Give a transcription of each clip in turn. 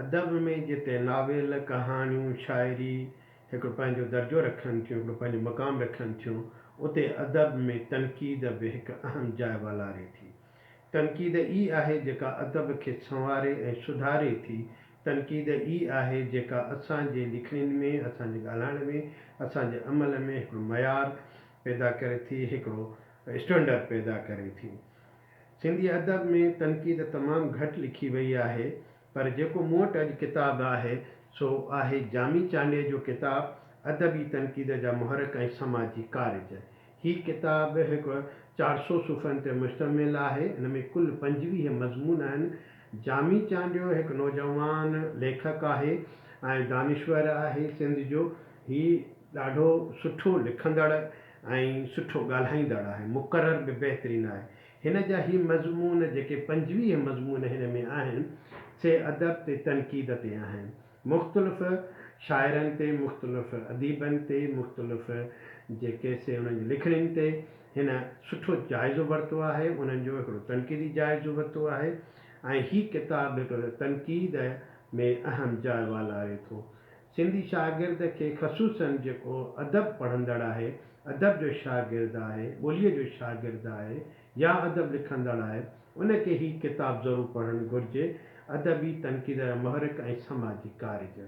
ادب ۾ جتي ناول، ڪهاڻيون، شاعري هڪڙو پنهنجو درجو رکن ٿيون، هڪڙو پنهنجو مقام رکن ٿيون، اتي ادب ۾ تنقيد به هڪ اهم جاء والاري ٿي. تنقيد ئي آهي جيڪا ادب کي سنواري ۽ سڌاري ٿي. تنقيد ئي آهي جيڪا اسان جي لکڻين ۾، اسان جي ڳالهائڻ ۾، اسان جي عمل ۾ هڪڙو معيار پيدا ڪري ٿي، هڪڙو اسٽينڊرڊ پيدا ڪري ٿي. سنڌي ادب ۾ تنقيد تمام گهٽ لکي وئي آهي، پر جيڪو مون وٽ اڄ ڪتاب آهي، سو آهي جامي چانڊيي جو ڪتاب ادبي تنقيد جا محرڪ ۽ سماجي ڪارج. هي ڪتاب هڪ 400 صفحن تي مشتمل آهي. ان ۾ ڪل 25 مضمون آهن. جامي چانڊيو هڪ نوجوان ليکڪ آهي ۽ دانشور آهي سنڌ جو. هي ڏاڍو سٺو لکندڙ ۽ سٺو ڳالهائيندڙ آهي. مقرر به بهترين آهي. هن جا هي مضمون جيڪي 25 مضمون هن ۾ آهن، سي ادب تي تنقيد تي آهن. مختلف شاعرن تي، مختلف اديبن تي، مختلف جيڪي سي انهن جي لکڻين تي هن سٺو جائزو ورتو آهي، انهن جو هڪڙو تنقيدي جائزو ورتو آهي ۽ هي ڪتاب هڪڙو تنقيد ۾ اهم جاء والاري ٿو. سنڌي شاگرد کي خصوصاً جيڪو ادب پڙهندڙ آهي، ادب جو شاگرد آهي، ٻوليء جو شاگرد آهي يا ادب لکندڙ آهي، ان کي هي ڪتاب ضرور پڙهڻ گهرجي، ادبي تنقيد جا محرڪ ۽ سماجي ڪارج.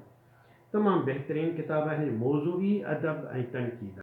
تمام بهترين ڪتاب آهي، موضوع ئي ادب ۽ تنقيد آهي.